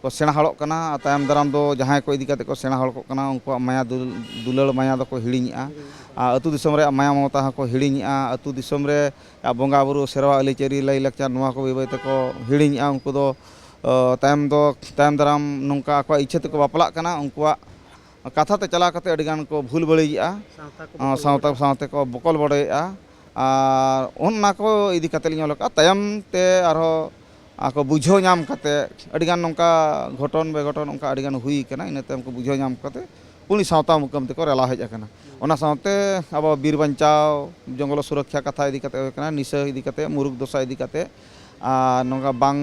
ᱠᱚ ᱥᱮᱬᱟ ᱦᱚᱲᱚᱜ ᱠᱟᱱᱟ᱾ ᱛᱟᱭᱚᱢ ᱫᱟᱨᱟᱢ ᱫᱚ ᱡᱟᱦᱟᱸᱭ ᱠᱚ ᱤᱫᱤ ᱠᱟᱛᱮ ᱠᱚ ᱥᱮᱬᱟ ᱦᱚᱲ ᱠᱚᱜ ᱠᱟᱱᱟ, ᱩᱱᱠᱩᱣᱟᱜ ᱢᱟᱭᱟ ᱫᱩᱞ-, ᱫᱩᱞᱟᱹᱲ ᱢᱟᱭᱟ ᱫᱚᱠᱚ ᱦᱤᱲᱤᱧᱮᱜᱼᱟ᱾ ᱟᱨ ᱟᱹᱛᱩ ᱫᱤᱥᱚᱢ ᱨᱮᱭᱟᱜ ᱢᱟᱭᱟ ᱢᱚᱢᱚᱛᱟ ᱦᱚᱸᱠᱚ ᱦᱤᱲᱤᱧᱮᱜᱼᱟ᱾ ᱟᱹᱛᱩ ᱫᱤᱥᱚᱢ ᱨᱮ ᱵᱚᱸᱜᱟ ᱵᱩᱨᱩ, ᱥᱮᱨᱣᱟ, ᱟᱹᱨᱤᱪᱟᱹᱞᱤ, ᱞᱟᱹᱭᱼᱞᱟᱠᱪᱟᱨ, ᱱᱚᱣᱟ ᱠᱚ ᱵᱟᱹᱭ ᱵᱟᱹᱭ ᱛᱮᱠᱚ ᱦᱤᱲᱤᱧᱮᱜᱼᱟ᱾ ᱩᱱᱠᱩ ᱫᱚ, ᱚ, ᱛᱟᱭᱚᱢ ᱫᱚ, ᱛᱟᱭᱚᱢ ᱫᱟᱨᱟᱢ ᱱᱚᱝᱠᱟ ᱟᱠᱚᱣᱟᱜ ᱤᱪᱪᱷᱟᱹ ᱛᱮᱠᱚ ᱵᱟᱯᱞᱟᱜ ᱠᱟᱱᱟ᱾ ᱩᱱᱠᱩᱣᱟᱜ ᱠᱟᱛᱷᱟ ᱛᱮ ᱪᱟᱞᱟᱣ ᱠᱟᱛᱮ ᱟᱹᱰᱤ ᱜᱟᱱ ᱠᱚ ᱵᱷᱩᱞ ᱵᱟᱹᱲᱤᱡᱮᱜᱼᱟ᱾ ᱥᱟᱶᱛᱟ ᱠᱚ ᱚ, ᱵᱚᱠᱚᱞ ᱥᱟᱶᱛᱟ ᱵᱚᱰᱚᱭᱮᱫᱼᱟ᱾ ᱥᱟᱶᱛᱮ ᱠᱚ ᱵᱚᱠᱚᱞ ᱵᱚᱰᱚᱭᱮᱫᱼᱟ᱾ ᱟᱨ ᱚᱱᱟ ᱠᱚ ᱤᱫᱤ ᱠᱟᱛᱮ ᱞᱤᱧ ᱚᱞ ᱟᱠᱟᱫᱼᱟ᱾ ᱛᱟᱭᱚᱢ ᱛᱮ ᱟᱨᱦᱚᱸ ᱟᱠᱚ ᱵᱩᱡᱷᱟᱹᱣ ᱧᱟᱢ ᱠᱟᱛᱮ ᱟᱹᱰᱤ ᱜᱟᱱ ᱱᱚᱝᱠᱟ ᱜᱷᱚᱴᱚᱱ ᱵᱮᱜᱷᱚᱴᱚᱱ ᱚᱱᱠᱟ ᱟᱹᱰᱤ ᱜᱟᱱ ᱦᱩᱭ ᱠᱟᱱᱟ᱾ ᱤᱱᱟᱹ ᱛᱟᱭᱚᱢ ᱠᱚ ᱵᱩᱡᱷᱟᱹᱣ ᱧᱟᱢ ᱠᱟᱛᱮ ᱩᱱᱤ ᱥᱟᱶᱛᱟ ᱢᱩᱠᱟᱹᱢ ᱛᱮᱠᱚ ᱨᱮᱞᱟ ᱦᱮᱡ ᱟᱠᱟᱱᱟ᱾ ᱚᱱᱟ ᱥᱟᱶᱛᱮ ᱟᱵᱚ ᱵᱤᱨ ᱵᱟᱧᱪᱟᱣ, ᱡᱚᱝᱜᱚᱞ ᱥᱩᱨᱚᱠᱠᱷᱟ ᱠᱟᱛᱷᱟ ᱤᱫᱤ ᱠᱟᱛᱮ ᱦᱩᱭ ᱠᱟᱱᱟ, ᱱᱤᱥᱟᱹ ᱤᱫᱤ ᱠᱟᱛᱮ, ᱢᱩᱨᱩᱠ ᱫᱚᱥᱟ ᱤᱫᱤ ᱠᱟᱛᱮ, ᱟᱨ ᱱᱚᱝᱠᱟ ᱵᱟᱝ,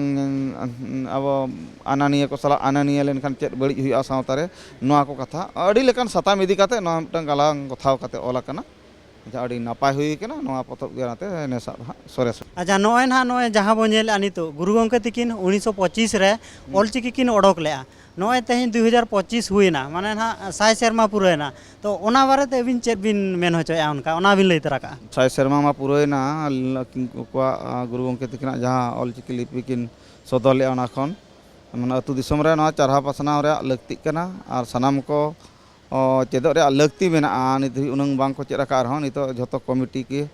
ᱟᱵᱚ ᱟᱱᱟᱱᱤᱭᱟᱹ ᱠᱚ ᱥᱟᱞᱟᱜ ᱟᱱᱟᱱᱤᱭᱟᱹ ᱞᱮᱱᱠᱷᱟᱱ ᱪᱮᱫ ᱵᱟᱹᱲᱤᱡ ᱦᱩᱭᱩᱜᱼᱟ ᱥᱟᱶᱛᱟ ᱨᱮ, ᱱᱚᱣᱟ ᱠᱚ ᱠᱟᱛᱷᱟ ᱟᱹᱰᱤ ᱞᱮᱠᱟᱱ ᱥᱟᱛᱟᱢ ᱤᱫᱤ ᱠᱟᱛᱮ ᱱᱚᱣᱟ ᱢᱤᱫᱴᱟᱝ ᱜᱟᱞᱟᱝ ᱜᱚᱛᱷᱟᱣ ᱠᱟᱛᱮ ᱚᱞ ᱟᱠᱟᱱᱟ᱾ ᱟᱪᱪᱷᱟ, ᱟᱹᱰᱤ ᱱᱟᱯᱟᱭ ᱦᱩᱭ ᱟᱠᱟᱱᱟ᱾ ᱱᱚᱣᱟ ᱯᱚᱛᱚᱵ ᱜᱮ ᱚᱱᱟᱛᱮ ᱱᱮᱥᱟᱜ ᱫᱚ ᱦᱟᱸᱜ ᱥᱚᱨᱮᱥ᱾ ᱟᱪᱪᱷᱟ, ᱱᱚᱜᱼᱚᱭ ᱱᱟᱦᱟᱜ, ᱱᱚᱜᱼᱚᱭ ᱡᱟᱦᱟᱸ ᱵᱚᱱ ᱧᱮᱞᱮᱫᱼᱟ ᱱᱤᱛᱚᱜ, ᱜᱩᱨᱩ ᱜᱚᱢᱠᱮ ᱛᱤᱠᱤᱱ ᱩᱱᱤᱥᱥᱚ ᱯᱚᱸᱪᱤᱥ ᱨᱮ ᱦᱩᱸ᱾ ᱚᱞᱪᱤᱠᱤ ᱠᱤᱱ ᱚᱰᱚᱠ ᱞᱮᱫᱼᱟ᱾ ᱱᱚᱜᱼᱚᱭ ᱛᱮᱦᱮᱧ ᱫᱩᱭ ᱦᱟᱡᱟᱨ ᱯᱚᱸᱪᱤᱥ ᱦᱩᱭᱮᱱᱟ, ᱢᱟᱱᱮ ᱱᱟᱦᱟᱜ ᱥᱟᱭ ᱥᱮᱨᱢᱟ ᱯᱩᱨᱟᱹᱣᱮᱱᱟ᱾ ᱛᱚ, ᱚᱱᱟ ᱵᱟᱨᱮᱛᱮ ᱟᱹᱵᱤᱱ ᱪᱮᱫ ᱵᱤᱱ ᱢᱮᱱ ᱦᱚᱪᱚᱭᱮᱫᱼᱟ, ᱚᱱᱠᱟ ᱚᱱᱟ ᱵᱤᱱ ᱞᱟᱹᱭ ᱛᱚᱨᱟ ᱠᱟᱜᱼᱟ᱾ ᱥᱟᱭ ᱥᱮᱨᱢᱟ ᱢᱟ ᱯᱩᱨᱟᱹᱣᱮᱱᱟ, ᱩᱱᱠᱩᱣᱟᱜ, ᱟᱸ, ᱜᱩᱨᱩ ᱜᱚᱢᱠᱮ ᱛᱤᱠᱤᱱᱟᱜ ᱡᱟᱦᱟᱸ ᱚᱞᱪᱤᱠᱤ ᱞᱤᱯᱤ ᱠᱤᱱ ᱥᱚᱫᱚᱨ ᱞᱮᱫᱼᱟ, ᱚᱱᱟ ᱠᱷᱚᱱ, ᱢᱟᱱᱮ, ᱟᱹᱛᱩ ᱫᱤᱥᱚᱢ ᱨᱮ ᱱᱚᱣᱟ ᱪᱟᱨᱦᱟᱣ ᱯᱟᱥᱱᱟᱣ ᱨᱮᱭᱟᱜ ᱞᱟᱹᱠᱛᱤᱜ ᱠᱟᱱᱟ᱾ ᱟᱨ ᱥᱟᱱᱟᱢ ᱠᱚ ᱚ, ᱪᱮᱫᱚᱜ ᱨᱮᱭᱟᱜ ᱞᱟᱹᱠᱛᱤ ᱢᱮᱱᱟᱜᱼᱟ᱾ ᱱᱤᱛ ᱫᱷᱟᱹᱵᱤᱡ ᱩᱱᱟᱹᱝ ᱵᱟᱝ ᱠᱚ ᱪᱮᱫ ᱟᱠᱟᱫ ᱨᱮᱦᱚᱸ, ᱱᱤᱛᱚᱜ ᱡᱷᱚᱛᱚ ᱠᱚᱢᱤᱴᱤ ᱠᱤ,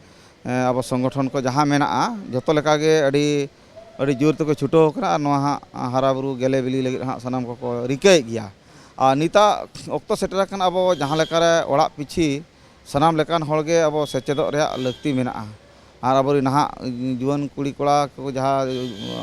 ᱮ, ᱟᱵᱚ ᱥᱚᱝᱜᱚᱴᱷᱚᱱ ᱠᱚ ᱡᱟᱦᱟᱸ ᱢᱮᱱᱟᱜᱼᱟ, ᱡᱷᱚᱛᱚ ᱞᱮᱠᱟᱜᱮ ᱟᱹᱰᱤ, ᱟᱹᱰᱤ ᱡᱳᱨ ᱛᱮᱠᱚ ᱪᱷᱩᱴᱟᱹᱣ ᱟᱠᱟᱱᱟ᱾ ᱟᱨ ᱱᱚᱣᱟ ᱦᱟᱸᱜ ᱦᱟᱨᱟ ᱵᱩᱨᱩ ᱜᱮᱞᱮ ᱵᱤᱞᱤ ᱞᱟᱹᱜᱤᱫ ᱦᱟᱸᱜ ᱥᱟᱱᱟᱢ ᱠᱚᱠᱚ ᱨᱤᱠᱟᱹᱭᱮᱫ ᱜᱮᱭᱟ᱾ ᱟᱨ ᱱᱤᱛᱟᱜ ᱚᱠᱛᱚ ᱥᱮᱴᱮᱨ ᱟᱠᱟᱱᱟ, ᱟᱵᱚ ᱡᱟᱦᱟᱸ ᱞᱮᱠᱟᱨᱮ ᱚᱲᱟᱜ ᱯᱤᱪᱷᱤ ᱥᱟᱱᱟᱢ ᱞᱮᱠᱟᱱ ᱦᱚᱲᱜᱮ ᱟᱵᱚ ᱥᱮᱪᱮᱫᱚᱜ ᱨᱮᱭᱟᱜ ᱞᱟᱹᱠᱛᱤ ᱢᱮᱱᱟᱜᱼᱟ᱾ ᱟᱨ ᱟᱵᱚᱨᱮᱱ ᱱᱟᱦᱟᱜ ᱡᱩᱣᱟᱹᱱ ᱠᱩᱲᱤ ᱠᱚᱲᱟ ᱠᱚ ᱡᱟᱦᱟᱸ,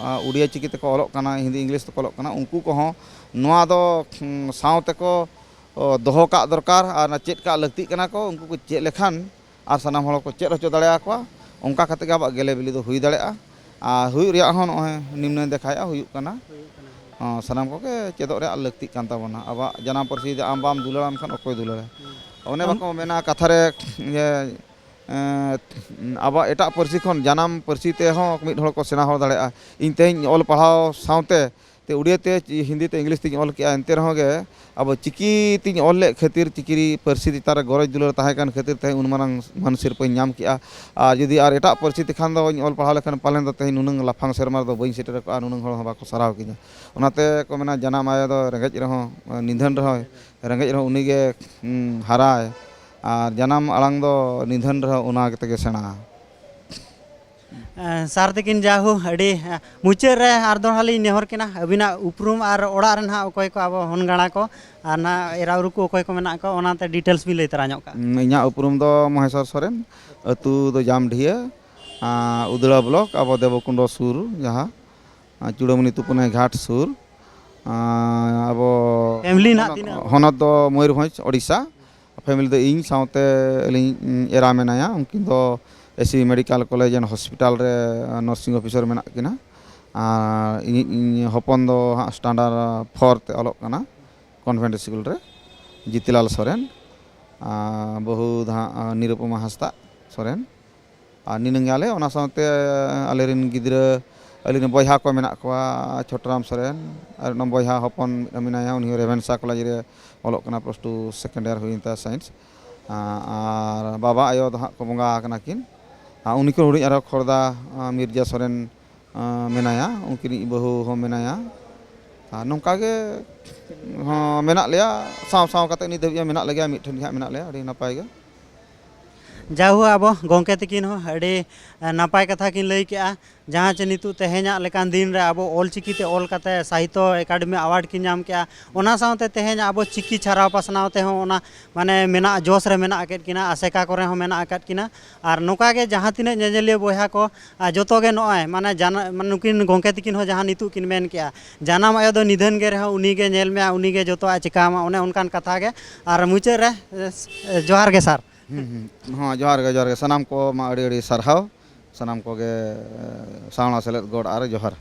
ᱟ, ᱩᱲᱤᱭᱟ ᱪᱤᱠᱤ ᱛᱮᱠᱚ ᱚᱞᱚᱜ ᱠᱟᱱᱟ, ᱦᱤᱱᱫᱤ ᱤᱝᱞᱤᱥ ᱛᱮᱠᱚ ᱚᱞᱚᱜ ᱠᱟᱱᱟ, ᱩᱱᱠᱩ ᱠᱚᱦᱚᱸ ᱱᱚᱣᱟ ᱫᱚ, ᱩᱸ, ᱥᱟᱶ ᱛᱮᱠᱚ, ᱚ, ᱫᱚᱦᱚ ᱠᱟᱜ ᱫᱚᱨᱠᱟᱨ᱾ ᱟᱨ ᱚᱱᱟ ᱪᱮᱫ ᱠᱟᱜ ᱞᱟᱹᱠᱛᱤᱜ ᱠᱟᱱᱟ ᱠᱚ, ᱩᱱᱠᱩ ᱠᱚ ᱪᱮᱫ ᱞᱮᱠᱷᱟᱱ ᱟᱨ ᱥᱟᱱᱟᱢ ᱦᱚᱲ ᱠᱚ ᱪᱮᱫ ᱦᱚᱪᱚ ᱫᱟᱲᱮᱭᱟᱠᱚᱣᱟ, ᱚᱱᱠᱟ ᱠᱟᱛᱮ ᱜᱮ ᱟᱵᱚᱣᱟᱜ ᱜᱮᱞᱮ ᱵᱤᱞᱤ ᱫᱚ ᱦᱩᱭ ᱫᱟᱲᱮᱭᱟᱜᱼᱟ᱾ ᱟᱨ ᱦᱩᱭᱩᱜ ᱨᱮᱭᱟᱜ ᱦᱚᱸ ᱱᱚᱜᱼᱚᱭ ᱱᱤᱢᱱᱚᱭ ᱫᱮᱠᱷᱟᱭᱮᱫᱼᱟ, ᱦᱩᱭᱩᱜ ᱠᱟᱱᱟ᱾ ᱦᱩᱭᱩᱜ ᱠᱟᱱᱟ᱾ ᱦᱚᱸ, ᱥᱟᱱᱟᱢ ᱠᱚᱜᱮ ᱪᱮᱫᱚᱜ ᱨᱮᱭᱟᱜ ᱞᱟᱹᱠᱛᱤᱜ ᱠᱟᱱ ᱛᱟᱵᱚᱱᱟ᱾ ᱟᱵᱚᱣᱟᱜ ᱡᱟᱱᱟᱢ ᱯᱟᱹᱨᱥᱤ ᱡᱩᱫᱤ ᱟᱢ ᱵᱟᱢ ᱫᱩᱞᱟᱹᱲᱟᱢ ᱠᱷᱟᱱ ᱚᱠᱚᱭ ᱫᱩᱞᱟᱹᱲᱟ? ᱦᱩᱸ᱾ ᱚᱱᱮ ᱟᱢ- ᱵᱟᱠᱚ ᱢᱮᱱᱟ ᱠᱟᱛᱷᱟ ᱨᱮ, ᱤᱭᱟᱹ, ᱮᱸ, ᱟᱵᱚᱣᱟᱜ ᱮᱴᱟᱜ ᱯᱟᱹᱨᱥᱤ ᱠᱷᱚᱱ ᱡᱟᱱᱟᱢ ᱯᱟᱹᱨᱥᱤ ᱛᱮᱦᱚᱸ ᱢᱤᱫ ᱦᱚᱲ ᱠᱚ ᱥᱮᱬᱟ ᱦᱚᱲ ᱫᱟᱲᱮᱭᱟᱜᱼᱟ᱾ ᱤᱧ ᱛᱮᱦᱮᱧ ᱚᱞ ᱯᱟᱲᱦᱟᱣ ᱥᱟᱶᱛᱮ ᱛᱮ ᱩᱲᱤᱭᱟᱹ ᱛᱮ, ᱪᱤ-, ᱦᱤᱱᱫᱤ ᱛᱮ, ᱤᱝᱞᱤᱥ ᱛᱤᱧ ᱚᱞ ᱠᱮᱜᱼᱟ, ᱮᱱᱛᱮ ᱨᱮᱦᱚᱸ ᱜᱮ ᱟᱵᱚ ᱪᱤᱠᱤ ᱛᱤᱧ ᱚᱞ ᱞᱮᱫ ᱠᱷᱟᱹᱛᱤᱨ, ᱪᱤᱠᱤ ᱯᱟᱹᱨᱥᱤ ᱪᱮᱛᱟᱱ ᱨᱮ ᱜᱚᱨᱚᱡᱽ ᱫᱩᱞᱟᱹᱲ ᱛᱟᱦᱮᱸ ᱠᱟᱱ ᱠᱷᱟᱹᱛᱤᱨ ᱛᱮᱦᱮᱧ ᱩᱱ ᱢᱟᱨᱟᱝ ᱢᱟᱹᱱ ᱥᱤᱨᱯᱟᱹᱧ ᱧᱟᱢ ᱠᱮᱜᱼᱟ᱾ ᱟᱨ ᱡᱩᱫᱤ ᱟᱨ ᱮᱴᱟᱜ ᱯᱟᱹᱨᱥᱤ ᱛᱮᱠᱷᱟᱱ ᱫᱚᱧ ᱚᱞ ᱯᱟᱲᱦᱟᱣ ᱞᱮᱠᱷᱟᱱ ᱯᱟᱞᱮᱱ ᱫᱚ ᱛᱮᱦᱮᱧ ᱱᱩᱱᱟᱹᱝ ᱞᱟᱯᱷᱟᱝ ᱥᱮᱨᱢᱟ ᱨᱮᱫᱚ ᱵᱟᱹᱧ ᱥᱮᱴᱮᱨ ᱠᱚᱜᱼᱟ, ᱱᱩᱱᱟᱹᱝ ᱦᱚᱲ ᱦᱚᱸ ᱵᱟᱠᱚ ᱥᱟᱨᱦᱟᱣ ᱠᱤᱧᱟ᱾ ᱚᱱᱟᱛᱮ ᱠᱚ ᱢᱮᱱᱟ, ᱡᱟᱱᱟᱢ ᱟᱭᱳ ᱫᱚ ᱨᱮᱸᱜᱮᱡ ᱨᱮᱦᱚᱸ, ᱱᱤᱫᱷᱟᱹᱱ ᱨᱮᱦᱚᱸ, ᱨᱮᱸᱜᱮᱡ ᱨᱮᱦᱚᱸ ᱩᱱᱤᱜᱮ, ᱩᱸ, ᱦᱟᱨᱟᱭ, ᱟᱨ ᱡᱟᱱᱟᱢ ᱟᱲᱟᱝ ᱫᱚ ᱱᱤᱫᱷᱟᱹᱱ ᱨᱮᱦᱚᱸ ᱚᱱᱟ ᱛᱮᱜᱮ ᱥᱮᱬᱟᱜᱼᱟ᱾ ᱮᱸ, ᱥᱟᱨ ᱛᱟᱹᱠᱤᱱ, ᱡᱟᱦᱳ, ᱟᱹᱰᱤ, ᱮᱸ, ᱢᱩᱪᱟᱹᱫ ᱨᱮ ᱟᱨ ᱫᱚᱲᱦᱟ ᱞᱤᱧ ᱱᱮᱦᱚᱨ ᱠᱤᱱᱟ, ᱟᱹᱵᱤᱱᱟᱜ ᱩᱯᱨᱩᱢ ᱟᱨ ᱚᱲᱟᱜ ᱨᱮ ᱱᱟᱦᱟᱜ ᱚᱠᱚᱭ ᱠᱚ ᱟᱵᱚ ᱦᱚᱱ ᱜᱟᱬᱟ ᱠᱚ ᱟᱨ ᱱᱟᱦᱟᱜ ᱮᱨᱟ ᱩᱨᱩ ᱠᱚ ᱚᱠᱚᱭ ᱠᱚ ᱢᱮᱱᱟᱜ ᱠᱚᱣᱟ, ᱚᱱᱟᱛᱮ details ᱵᱤᱱ ᱞᱟᱹᱭ ᱛᱚᱨᱟ ᱧᱚᱜ ᱠᱟᱜᱼᱟ᱾ ᱩᱸ, ᱤᱧᱟᱹᱜ ᱩᱯᱨᱩᱢ ᱫᱚ ᱢᱚᱦᱮᱥᱣᱚᱨ ᱥᱚᱨᱮᱱ, ᱟᱹᱛᱩ ᱫᱚ ᱡᱟᱢᱰᱷᱤᱭᱟᱹ, ᱟᱸ, ᱩᱫᱽᱲᱟ block, ᱟᱵᱚ ᱫᱮᱵᱚᱠᱩᱱᱰᱚ ᱥᱩᱨ, ᱡᱟᱦᱟᱸ, ᱟᱸ, ᱪᱩᱲᱟᱹᱢᱩᱱᱤ ᱛᱩᱯᱩᱱᱟᱹᱭ ᱜᱷᱟᱴ ᱥᱩᱨ, ᱟᱸ, ᱟᱵᱚ family ᱱᱟᱦᱟᱜ ᱦᱚᱱᱚᱛ, ᱛᱤᱱᱟᱹᱜ? ᱦᱚᱱᱚᱛ ᱫᱚ ᱢᱚᱭᱩᱨᱵᱷᱚᱸᱡᱽ, ᱳᱰᱤᱥᱟ᱾ Family ᱫᱚ ᱤᱧ ᱥᱟᱶᱛᱮ ᱟᱹᱞᱤᱧ, ᱩᱸ, ᱮᱨᱟ ᱢᱮᱱᱟᱭᱟ, ᱩᱱᱠᱤᱱ ᱫᱚ AC medical college and hospital ᱨᱮ ᱱᱟᱨᱥᱤᱝ ᱚᱯᱷᱤᱥᱟᱨ ᱢᱮᱱᱟᱜ ᱠᱤᱱᱟ᱾ ᱟᱨ ᱤᱧᱤᱡ ᱤᱧ ᱦᱚᱯᱚᱱ ᱫᱚ ᱦᱟᱸᱜ ᱥᱴᱟᱱᱰᱟᱨᱰ ᱯᱷᱳᱨ ᱛᱮ ᱚᱞᱚᱜ ᱠᱟᱱᱟ ᱠᱚᱱᱵᱷᱮᱱᱴ ᱥᱠᱩᱞ ᱨᱮ, ᱡᱤᱛᱤᱞᱟᱞ ᱥᱚᱨᱮᱱ᱾ ᱟᱨ ᱵᱟᱹᱦᱩ ᱫᱚ ᱦᱟᱸᱜ ᱱᱤᱨᱩᱯᱚᱢᱟ ᱦᱟᱸᱥᱫᱟ ᱥᱚᱨᱮᱱ᱾ ᱟᱨ ᱱᱤᱱᱟᱹᱝ ᱜᱮ ᱟᱞᱮ, ᱚᱱᱟ ᱥᱟᱶᱛᱮ ᱟᱞᱮᱨᱮᱱ ᱜᱤᱫᱽᱨᱟᱹ, ᱟᱞᱮᱨᱮᱱ ᱵᱚᱭᱦᱟ ᱠᱚ ᱢᱮᱱᱟᱜ ᱠᱚᱣᱟ, ᱪᱷᱳᱴᱨᱟᱢ ᱥᱚᱨᱮᱱ, ᱟᱨ ᱚᱱᱟ ᱵᱚᱭᱦᱟ ᱦᱚᱯᱚᱱ ᱢᱤᱫᱴᱟᱝ ᱢᱮᱱᱟᱭᱟ, ᱩᱱᱤ ᱦᱚᱸ ᱨᱮᱵᱷᱮᱱᱥᱟ ᱠᱚᱞᱮᱡᱽ ᱨᱮ ᱚᱞᱚᱜ ᱠᱟᱱᱟ, ᱯᱞᱟᱥ ᱴᱩ ᱥᱮᱠᱮᱱᱰ ᱤᱭᱟᱨ ᱦᱩᱭᱮᱱ ᱛᱟᱭᱟ, ᱥᱟᱭᱮᱱᱥ᱾ ᱟᱨ ᱵᱟᱵᱟ ᱟᱭᱳ ᱫᱚ ᱦᱟᱸᱜ ᱠᱚ ᱵᱚᱸᱜᱟ ᱟᱠᱟᱱᱟ ᱠᱤᱱ᱾ ᱟᱨ ᱩᱱᱤ ᱠᱷᱚᱱ ᱦᱩᱰᱤᱧ ᱟᱨᱦᱚᱸ ᱠᱷᱚᱨᱫᱟ, ᱟᱸ, ᱢᱤᱨᱡᱟ ᱥᱚᱨᱮᱱ, ᱟᱸ, ᱢᱮᱱᱟᱭᱟ, ᱩᱱᱠᱤᱱᱤᱡ ᱵᱟᱹᱦᱩ ᱦᱚᱸ ᱢᱮᱱᱟᱭᱟ᱾ ᱟᱨ ᱱᱚᱝᱠᱟ ᱜᱮ ᱦᱚᱸ ᱢᱮᱱᱟᱜ ᱞᱮᱭᱟ, ᱥᱟᱶ ᱥᱟᱶ ᱠᱟᱛᱮ ᱱᱤᱛ ᱫᱷᱟᱹᱵᱤᱡ ᱦᱚᱸ ᱢᱮᱱᱟᱜ ᱞᱮᱜᱮᱭᱟ, ᱢᱤᱫ ᱴᱷᱮᱱ ᱜᱮ ᱦᱟᱸᱜ ᱢᱮᱱᱟᱜ ᱞᱮᱭᱟ, ᱟᱹᱰᱤ ᱱᱟᱯᱟᱭ ᱜᱮ᱾ ᱡᱟᱭᱦᱳᱠ, ᱟᱵᱚ ᱜᱚᱢᱠᱮ ᱛᱟᱹᱠᱤᱱ ᱦᱚᱸ ᱟᱹᱰᱤ, ᱮ, ᱱᱟᱯᱟᱭ ᱠᱟᱛᱷᱟ ᱠᱤᱱ ᱞᱟᱹᱭ ᱠᱮᱜᱼᱟ᱾ ᱡᱟᱦᱟᱸ ᱪᱮ ᱱᱤᱛᱚᱜ ᱛᱮᱦᱮᱧᱟᱜ ᱞᱮᱠᱟᱱ ᱫᱤᱱ ᱨᱮ ᱟᱵᱚ ᱚᱞ ᱪᱤᱠᱤ ᱛᱮ ᱚᱞ ᱠᱟᱛᱮ ᱥᱟᱦᱤᱛᱛᱚ ᱮᱠᱟᱰᱮᱢᱤ ᱟᱣᱟᱨᱰ ᱠᱤᱱ ᱧᱟᱢ ᱠᱮᱜᱼᱟ, ᱚᱱᱟ ᱥᱟᱶᱛᱮ ᱛᱮᱦᱮᱧ ᱟᱵᱚ ᱪᱤᱠᱤ ᱪᱷᱟᱨᱟᱣ ᱯᱟᱥᱱᱟᱣ ᱛᱮᱦᱚᱸ ᱚᱱᱟ, ᱢᱟᱱᱮ, ᱢᱮᱱᱟᱜ, ᱡᱚᱥ ᱨᱮ ᱢᱮᱱᱟᱜ ᱟᱠᱟᱫ ᱠᱤᱱᱟ, ᱟᱥᱮᱠᱟ ᱠᱚᱨᱮ ᱦᱚᱸ ᱢᱮᱱᱟᱜ ᱟᱠᱟᱫ ᱠᱤᱱᱟ᱾ ᱟᱨ ᱱᱚᱝᱠᱟ ᱜᱮ ᱡᱟᱦᱟᱸ ᱛᱤᱱᱟᱹᱜ ᱧᱮᱧᱮᱞᱤᱭᱟᱹ ᱵᱚᱭᱦᱟ ᱠᱚ, ᱟᱨ ᱡᱚᱛᱚ ᱜᱮ ᱱᱚᱜᱼᱚᱭ, ᱢᱟᱱᱮ, ᱡᱟᱱᱟ-, ᱢᱟᱱᱮ, ᱱᱩᱠᱤᱱ ᱜᱚᱢᱠᱮ ᱛᱟᱹᱠᱤᱱ ᱦᱚᱸ ᱡᱟᱦᱟᱸ ᱱᱤᱛᱚᱜ ᱠᱤᱱ ᱢᱮᱱ ᱠᱮᱜᱼᱟ, ᱡᱟᱱᱟᱢ ᱟᱭᱳ ᱫᱚ ᱱᱤᱫᱷᱟᱹᱱ ᱜᱮ ᱨᱮᱦᱚᱸ ᱩᱱᱤ ᱜᱮ ᱧᱮᱞ ᱢᱮᱭᱟ, ᱩᱱᱤ ᱜᱮ ᱡᱚᱛᱚᱣᱟᱜ ᱮ ᱪᱤᱠᱟᱹ ᱟᱢᱟ, ᱚᱱᱮ ᱚᱱᱠᱟᱱ ᱠᱟᱛᱷᱟ ᱜᱮ᱾ ᱟᱨ ᱢᱩᱪᱟᱹᱫ ᱨᱮ, ᱮ, ᱡᱚᱦᱟᱨ ᱜᱮ ᱥᱟᱨ᱾ ᱦᱩᱸ, ᱦᱩᱸ᱾ ᱦᱚᱸ, ᱡᱚᱦᱟᱨ ᱜᱮ, ᱡᱚᱦᱟᱨ ᱜᱮ᱾ ᱥᱟᱱᱟᱢ ᱠᱚ ᱢᱟ ᱟᱹᱰᱤ, ᱟᱹᱰᱤ ᱥᱟᱨᱦᱟᱣ᱾ ᱥᱟᱱᱟᱢ ᱠᱚᱜᱮ, ᱮ, ᱥᱟᱶᱲᱟ ᱥᱮᱞᱮᱫ ᱜᱚᱰ ᱟᱨ ᱡᱚᱦᱟᱨ᱾